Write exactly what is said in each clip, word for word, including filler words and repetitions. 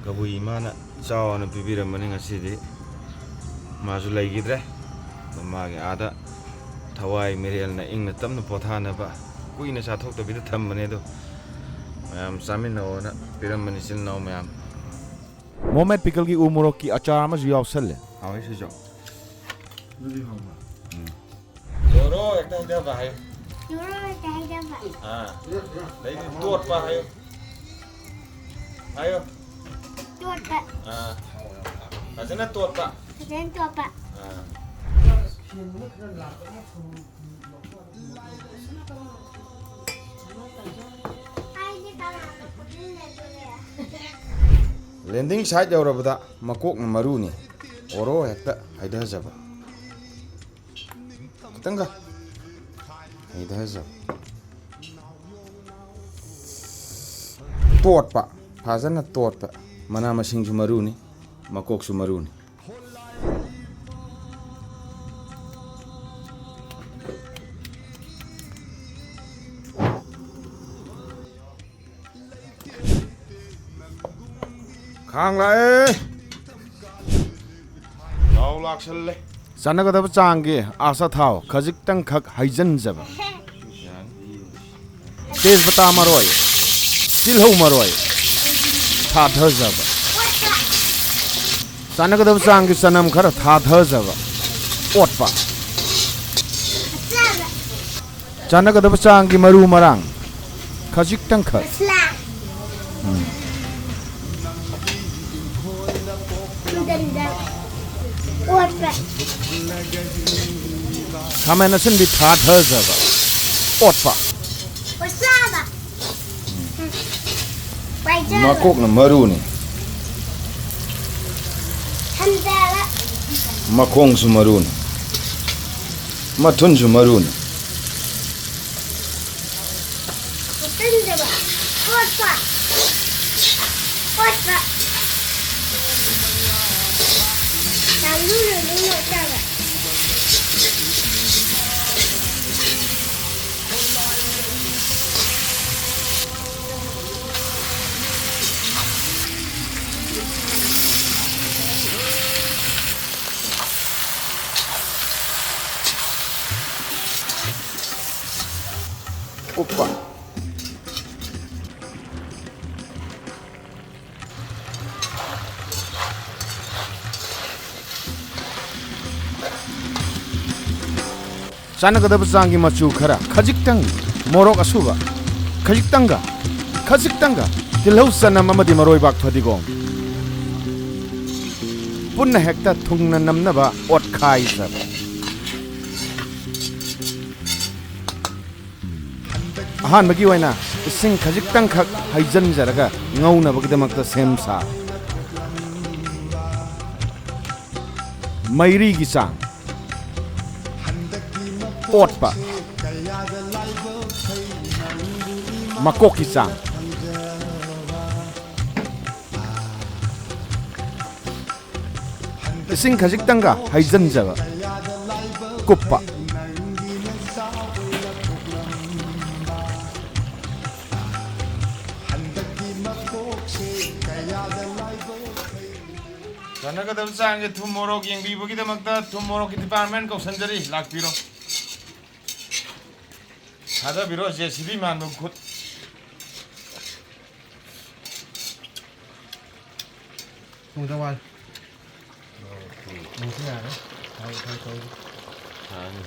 ꯀꯕꯨꯏ ꯏꯃꯥꯅ ꯆꯥꯎꯅ ꯄꯤꯕꯤꯔꯝꯕꯅꯤ ꯉꯁꯤꯗꯤ꯫ ꯃꯥꯁꯨ ꯂꯩꯈꯤꯗ꯭ꯔꯦ꯫ ꯑꯗꯣ ꯃꯥꯒꯤ ꯑꯥꯗ ꯊꯋꯥꯏ ꯃꯤꯔꯦꯜꯅ ꯏꯪꯅ ꯇꯞꯅ ꯄꯣꯊꯥꯅꯕ, ꯀꯨꯏꯅ ꯆꯥꯊꯣꯛꯇꯕꯤꯗ ꯊꯝꯕꯅꯦ꯫ ꯑꯗꯣ ꯃꯌꯥꯝ ꯆꯥꯃꯤꯟꯅꯧꯅ ꯄꯤꯔꯝꯕꯅꯤ, ꯏꯆꯤꯜ ꯏꯅꯥꯎ ꯃꯌꯥꯝ꯫ ꯃꯣꯃꯦꯠ ꯄꯤꯀꯜꯒꯤ ꯎ ꯃꯣꯔꯣꯛꯀꯤ ꯑꯆꯥꯔ ꯑꯃꯁꯨ ꯌꯥꯎꯁꯜꯂꯦ꯫ ꯍꯥꯎꯋꯤ ꯁꯤꯁꯨ꯫ ꯑꯗꯨꯗꯤ ꯍꯥꯎꯕ꯭ꯔꯥ? ꯎꯝ꯫ ꯌꯣꯔꯣ ꯍꯦꯛꯇ ꯍꯩꯊꯕ ꯍꯥꯏꯌꯨ꯫ ꯌꯣꯔꯣ ꯍꯦꯛꯇ ꯍꯩꯊꯕ꯫ ꯑꯥ꯫ ꯑꯗꯩꯗꯤ ꯇꯣꯠꯄ ꯍꯥꯏꯌꯨ꯫ ꯍꯥꯏꯌꯨ꯫ ꯇꯣꯠꯄ꯫ ꯑꯥ꯫ ꯐꯖꯅ ꯇꯣꯠꯄ꯫ ꯐꯖꯅ ꯇꯣꯠꯄ꯫ ꯑꯥ꯫ ꯑꯩꯗꯤ ꯀꯅꯥꯒ ꯄꯨꯟꯃꯤꯟꯅꯗꯣꯔꯦ? Landing side ꯌꯧꯔꯕꯗ ꯃꯀꯣꯛꯅ ꯃꯔꯨꯅꯤ꯫ ꯑꯣꯔꯣ ꯍꯦꯛꯇ ꯍꯩꯊꯖꯕ꯫ ꯈꯤꯇꯪꯒ ꯍꯩꯊꯖꯕ꯫ ꯇꯣꯠꯄ꯫ ꯐꯖꯅ ꯇꯣꯠꯄ꯫ ꯃꯅꯥ ꯃꯁꯤꯡꯁꯨ ꯃꯔꯨꯅꯤ, ꯃꯀꯣꯛꯁꯨ ꯃꯔꯨꯅꯤ꯫ ꯈꯥꯡ ꯂꯥꯛꯑꯦ꯫ ꯊꯥꯎ ꯂꯥꯛꯁꯜꯂꯦ꯫ ꯆꯥꯟꯅꯒꯗꯕ ꯆꯥꯡꯒꯤ ꯑꯆꯥꯊꯥꯎ ꯈꯖꯤꯛꯇꯪꯈꯛ ꯍꯩꯖꯤꯟꯖꯕ꯫ ꯇꯦꯖꯄꯇꯥ ꯃꯔꯣꯏ, ꯇꯤꯜꯍꯧ ꯃꯔꯣꯏ ꯊꯥꯊꯖꯕ꯫ ꯆꯥꯟꯅꯒꯗꯕ ꯆꯥꯡꯒꯤ ꯆꯅꯝ ꯈꯔ ꯊꯥꯊꯖꯕ꯫ ꯑꯣꯠꯄ꯫ ꯆꯥꯟꯅꯒꯗꯕ ꯆꯥꯡꯒꯤ ꯃꯔꯨ ꯃꯔꯥꯡ ꯈꯖꯤꯛꯇꯪꯈꯛ꯫ ꯃꯁꯂꯥ꯫ ꯎꯝ꯫ ꯊꯨꯝꯖꯤꯟꯕ꯫ ꯑꯣꯠꯄ꯫ ꯈꯥꯃꯦꯟ ꯑꯁꯤꯟꯕꯤ ꯊꯥꯊꯖꯕ꯫ ꯑꯣꯠꯄ꯫ ꯃꯁꯂꯥ꯫ ꯎꯝ꯫ ꯄꯥꯏꯖꯕ꯫ ꯃꯀꯣꯛꯅ ꯃꯔꯨꯅꯤ꯫ ꯊꯝꯖꯕ꯫ ꯃꯈꯣꯡꯁꯨ ꯃꯔꯨꯅꯤ꯫ ꯃꯊꯨꯟꯁꯨ ꯃꯔꯨꯅꯤ꯫ ꯃꯊꯨꯟꯗꯕ꯫ ꯑꯣꯠꯄ꯫ ꯑꯣꯠꯄ꯫ ꯌꯥꯝ ꯂꯨꯅ ꯂꯨꯅ ꯑꯣꯠꯆꯕ꯫ ꯀꯨꯞꯄ꯫ ꯆꯥꯟꯅꯒꯗꯕ ꯆꯥꯡꯒꯤ ꯃꯆꯨ ꯈꯔ, ꯈꯖꯤꯛꯇꯪ ꯃꯣꯔꯣꯛ ꯑꯁꯨꯕ, ꯈꯖꯤꯛꯇꯪꯒ, ꯈꯖꯤꯛꯇꯪꯒ ꯇꯤꯜꯍꯧ, ꯆꯅꯝ ꯑꯃꯗꯤ ꯃꯔꯣꯏꯕꯥꯛ ꯐꯗꯤꯒꯣꯝ꯫ ꯄꯨꯟꯅ ꯍꯦꯛꯇ ꯊꯨꯡꯅ ꯅꯝꯅꯕ ꯑꯣꯠꯈꯥꯏꯖꯕ꯫ ꯑꯍꯥꯟꯕꯒꯤ ꯑꯣꯏꯅ ꯏꯁꯤꯡ ꯈꯖꯤꯛꯇꯪꯈꯛ ꯍꯩꯖꯤꯟꯖꯔꯒ ꯉꯧꯅꯕꯒꯤꯗꯃꯛꯇ ꯁꯦꯝ ꯁꯥ꯫ ꯃꯩꯔꯤꯒꯤ ꯆꯥꯡ, ꯑꯣꯠꯄ, ꯃꯀꯣꯛꯀꯤ ꯆꯥꯡ꯫ ꯏꯁꯤꯡ ꯈꯖꯤꯛꯇꯪꯒ ꯍꯩꯖꯤꯟꯖꯕ꯫ ꯀꯨꯞꯄ꯫ ꯆꯥꯟꯅꯒꯗꯕ ꯆꯥꯡꯁꯦ ꯊꯨꯝ ꯃꯣꯔꯣꯛ ꯌꯦꯡꯕꯤꯕꯒꯤꯗꯃꯛꯇ ꯊꯨꯝ ꯃꯣꯔꯣꯛꯀꯤ department ꯀꯧꯁꯟꯖꯔꯤ, ꯂꯥꯛꯄꯤꯔꯣ꯫ ꯊꯥꯗꯕꯤꯔꯣ, JCB ꯃꯥꯟꯕ ꯈꯨꯠ꯫ ꯊꯣꯡꯗ ꯋꯥꯜ꯫ ꯊꯣꯡꯁꯤ ꯌꯥꯔꯦ꯫ ꯊꯥꯎ ꯊꯥꯎ ꯇꯧꯔꯤ꯫ ꯊꯥꯅꯤ꯫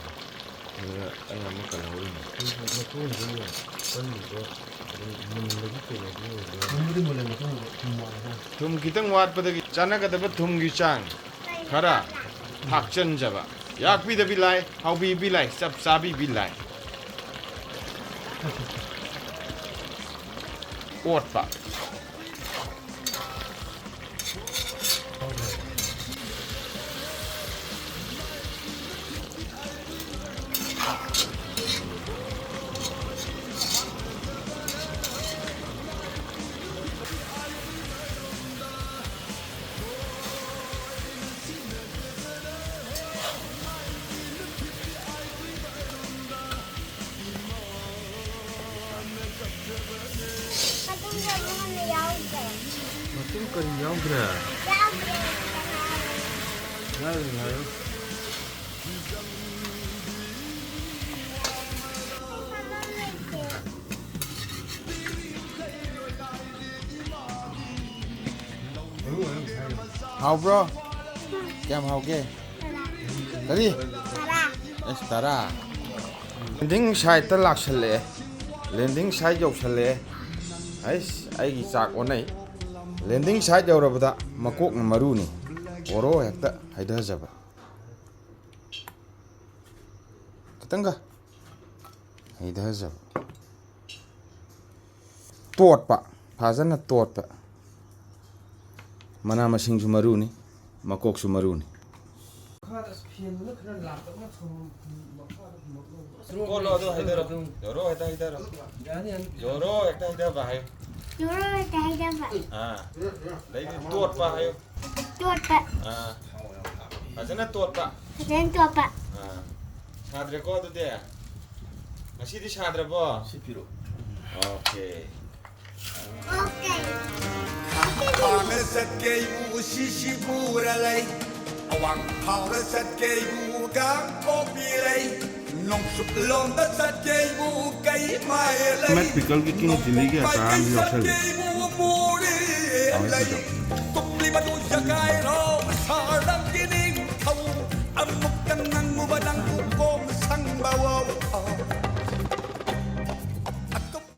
ꯑꯗꯨꯒ ꯑꯩ ꯑꯃ ꯀꯜꯍꯧꯔꯤꯅꯤ꯫ ꯃꯇꯨꯡꯗ ꯀꯜꯂꯤꯗꯣ ꯑꯗꯨꯝ ꯃꯨꯟꯕꯒꯤ ꯀꯩꯅꯣꯗꯤ ꯑꯣꯏꯗꯣꯏꯅꯤ꯫ ꯃꯨꯟꯕꯨꯗꯤ ꯃꯨꯜꯂꯦ, ꯃꯇꯨꯡꯗ ꯊꯨꯝ ꯋꯥꯠꯂꯦ꯫ ꯊꯨꯝ ꯈꯤꯇꯪ ꯋꯥꯠꯄꯗꯒꯤ ꯆꯥꯟꯅꯒꯗꯕ ꯊꯨꯝꯒꯤ ꯆꯥꯡ ꯈꯔ ꯊꯥꯛꯆꯟꯖꯕ꯫ ꯌꯥꯛꯄꯤꯗꯕꯤ ꯂꯥꯏ, ꯍꯥꯎꯕꯤꯕꯤ ꯂꯥꯏ, ꯆꯞ ꯆꯥꯕꯤꯕꯤ ꯂꯥꯏ꯫ ꯑꯣꯠꯄ꯫ ꯃꯇꯨꯝ ꯀꯔꯤꯝ ꯌꯥꯎꯗ꯭ꯔꯦ꯫ ꯃꯇꯨꯝ ꯀꯔꯤ ꯌꯥꯎꯗ꯭ꯔꯦ? ꯌꯥꯎꯗ꯭ꯔꯦ꯫ ꯉꯥꯏꯌꯨ, ꯉꯥꯏꯌꯨ꯫ ꯃꯃꯜ ꯂꯩꯇꯦ꯫ ꯍꯥꯎꯕ꯭ꯔꯣ? ꯀꯌꯥꯝ ꯍꯥꯎꯒꯦ? ꯀꯔꯤ? ꯑꯦꯁ, ꯇꯔꯥ꯫ ꯂꯦꯟꯗꯤꯡ ꯁꯥꯏꯠꯇ ꯂꯥꯛꯁꯜꯂꯛꯑꯦ꯫ Landing side ꯌꯧꯁꯜꯂꯛꯑꯦ꯫ ꯑꯩꯁ, ꯑꯩꯒꯤ ꯆꯥꯛ ꯑꯣꯟꯅꯩ꯫ Landing side ꯌꯧꯔꯕꯗ ꯃꯀꯣꯛꯅ ꯃꯔꯨꯅꯤ꯫ ꯑꯣꯔꯣ ꯍꯦꯛꯇ ꯍꯩꯊꯖꯕ꯫ ꯈꯤꯇꯪꯒ ꯍꯩꯊꯖꯕ꯫ ꯇꯣꯠꯄ꯫ ꯐꯖꯅ ꯇꯣꯠꯄ꯫ ꯃꯅꯥ ꯃꯁꯤꯡꯁꯨ ꯃꯔꯨꯅꯤ, ꯃꯀꯣꯛꯁꯨ ꯃꯔꯨꯅꯤ꯫ ꯀꯣꯠꯂꯣ, ꯑꯗꯨ ꯍꯩꯊꯔꯣ꯫ ꯌꯧꯔꯣ, ꯍꯦꯛꯇ ꯍꯩꯊꯔꯣ꯫ ꯌꯧꯔꯣ, ꯍꯦꯛꯇ ꯍꯩꯊꯕ ꯍꯥꯏꯌꯨ꯫ ꯌꯧꯔꯣ, ꯍꯦꯛꯇ ꯍꯩꯊꯕ꯫ ꯑꯥ꯫ ꯑꯗꯩꯗꯤ ꯇꯣꯠꯄ ꯍꯥꯏꯌꯨ꯫ ꯇꯣꯠꯄ꯫ ꯑꯥ꯫ ꯐꯖꯅ ꯇꯣꯠꯄ꯫ ꯐꯖꯅ ꯇꯣꯠꯄ꯫ ꯑꯥ꯫ ꯁꯥꯗ꯭ꯔꯦꯀꯣ ꯑꯗꯨꯗꯤ? ꯉꯁꯤꯗꯤ ꯁꯥꯗ꯭ꯔꯕꯣ? ꯁꯤ ꯄꯤꯔꯛꯑꯣ꯫ ꯑꯣꯀꯦ꯫ ꯑꯣꯀꯦ꯫ ꯈꯥꯡꯅ ꯆꯠꯀꯦꯕꯨ ꯁꯤꯁꯤꯕꯨꯔ ꯂꯩ꯫ ꯑꯋꯥꯡ ꯐꯥꯎꯔ ꯆꯠꯀꯦꯕꯨ ꯒꯥꯡ ꯀꯣꯛꯄꯤ ꯂꯩ꯫ ꯅꯣꯡꯆꯨꯞ ꯂꯣꯝꯗ ꯆꯠꯀꯦꯕꯨ ꯀꯩ ꯃꯥꯏ ꯂꯩ꯫ ꯃꯦꯠ ꯄꯤꯀꯜꯒꯤ ꯀꯤꯡ ꯆꯤꯂꯤꯒꯤ ꯑꯆꯥꯔ ꯑꯃ ꯌꯥꯎꯁꯜꯂꯦ꯫ ꯆꯠꯀꯦꯕꯨ ꯃꯣꯔꯦ ꯍꯥꯎꯋꯦ ꯂꯩ꯫ ꯁꯤꯁꯨ꯫